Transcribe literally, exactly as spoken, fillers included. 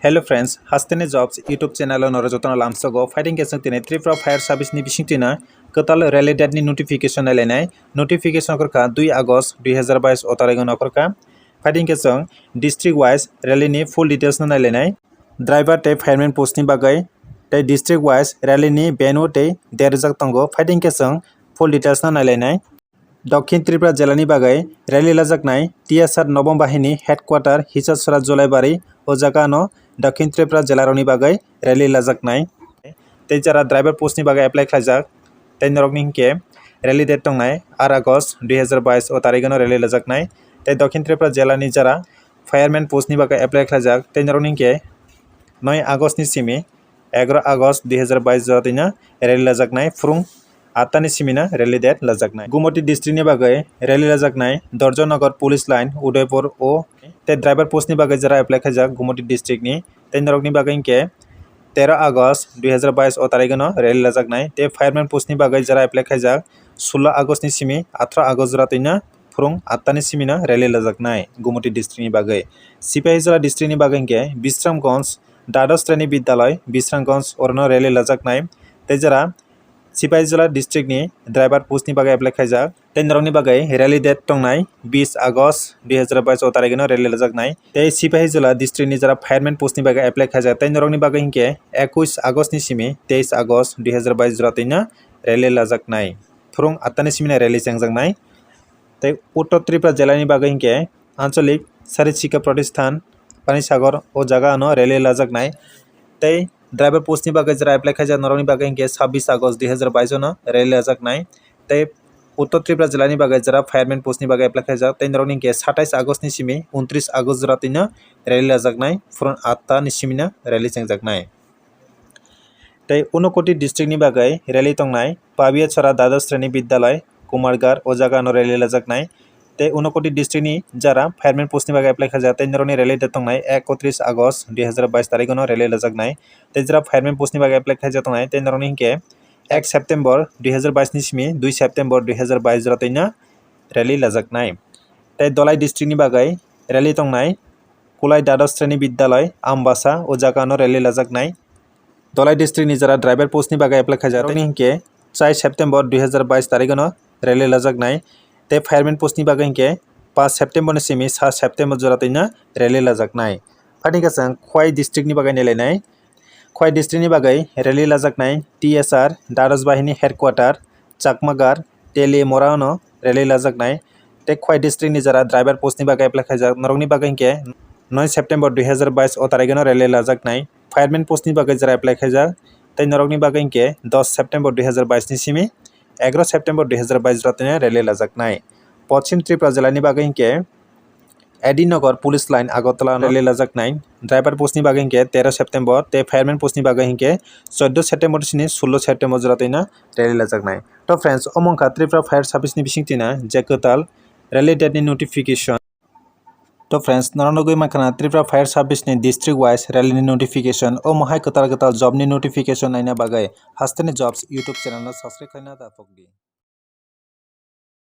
Hello friends, Hasteni Jobs YouTube channel o norok jotono lamsogo. Phaidi hwnkhe chwng tini Tripura Fire Service ni bisingtwi no kwtal rally date ni notification nailainai. Notification okhorkha dui August dui hazar bais o tarikh no okhorkha. Phaidi hwnkhe chwng district wise rally ni full details no nailainai. Driver tei fireman post ni bagwi tei district wise rally ni venue tei derjak tongo. Phaidi hwnkhe chwng full details no nailainai. Dokhin Tripura jela ni bagwi rally lajaknai T S R Nobom Bahini headquarter Hisasora Jolaibari, o jaga no Dokhin Tripura jela rok ni bagwi rally lajaknai. Tei jara driver post ni bagwi apply khlaijak, tei norok ni hinkhe rally date tongnai ar August dui hazar bais o tarikh no rally lajaknai. Tei Dokhin Tripura jela ni jara fireman post ni bagwi apply khlaijak, tei norok ni hinkhe noi August ni simi egaroh August dui hazar bais jora twino rally lajaknai, phwrwng atta ni simi no rally date lajaknai. Gumoti district ni bagwi rally lajaknai Dorjanagar police line Udaipur o, tei driver post ni bagwi jara apply khaijak Gumoti district ni, tei norok ni bagwi hinkhe tero August dui hazar bais o tarikh no rally lajaknai, tei fireman post ni bagwi jara apply khaijak sullo August ni simi athro August jora twino phwrwng atta ni simi no rally lajaknai Gumoti district ni bagwi. Sipahijala district ni bagwi hinkhe Bisramganj Dados Sreni Bidyalay, Bisramganj orono rally lajaknai. Tei jara Sipahijala district ni driver post ni bagwi apply khaijak. Tei norok ni bagwi rally date tongnai bis August dui hazar bais o tarikh no rally lajaknai. Tei Sipahijala district ni jara fireman post ni bagwi apply khaijak. Tei norok ni bagwi hinkhe ekush August ni simi teis August dui hazar bais jora twino rally lajaknai. Phwrwng atta ni simi no rally chengjaknai. Tei Uttor Tripura jela ni bagwi hinkhe Anchalik Sari Shiksha Pratisthan Panisagar o jaga ano rally lajaknai. Tei driver post ni bagwi jara apply khaijak norok ni bagwi hinkhe sabbish August dui hazar bais no rally lajaknai. Tei Uttor Tripura jela ni bagwi jara fireman post ni bagwi apply khaijak tei norok ni hinkhe satais August ni simi untris August jora twino rally lajaknai, phwrwng atta ni simi no rally chengjaknai. Tei Unakoti district ni bagwi rally tongnai Pabiachara Dados Sreni Bidyalay, Kumargarh o jaga ano rally lajaknai. Tei Unakoti district ni jara fireman post ni bagwi apply khaijak tei norok ni rally date tongnai ekotris August dui hazar bais tarikh no rally lajaknai. Tei jara fireman post ni bagwi apply khaijak tongnai tei norok ni hinkhe ek September dui hazar bais ni simi dui September dui hazar bais jora twino rally lajaknai. Tei Dhalai district ni bagwi rally tongnai Kulai Dados Sreni Bidyalay Ambasa o jaga ano rally lajaknai. Dhalai district ni jara driver post ni bagwi apply khaijak tei hinkhe char September dui hazar bais tarikh no rally lajaknai. Tei fireman post ni bagwi hinkhe paanch September ni simi saat September jora twino rally lajaknai. Phaidi hwnkhe chwng Khowai district ni bagwi nailainai. Khowai district ni bagwi rally lajaknai T S R Dados Bahini headquarter Chakmagarh Teliamura ano rally lajaknai. Tei Khowai district ni jara driver post ni bagwi apply khaijak norok ni bagwi hinkhe noi September dui hazar bais o tarikh no rally lajaknai. Fireman post ni bagwi jara apply khaijak tei norok ni bagwi hinkhe dos September dui hazar bais ni simi egaroh September dui hazar bais jora twino rally lajaknai. Poschim Tripura jela ni bagwi hinkhe A D Nagar Police Line Agartala no rally lajaknai. Driver post ni bagwi hinkhe tero September tei fireman post ni bagwi hinkhe chordo September sini sullo September jora twino rally lajaknai. To friends, omo wngkha Tripura Fire Service ni bisingtwi no je kwtal rally date ni notification. To friends, norok nugwi mankha na Tripura Fire Service ni district wise rally ni notification. Omo hai kwtal kwtal job ni notification naina bagwi Hasteni Jobs YouTube channel no subscribe khlaina da pokdi.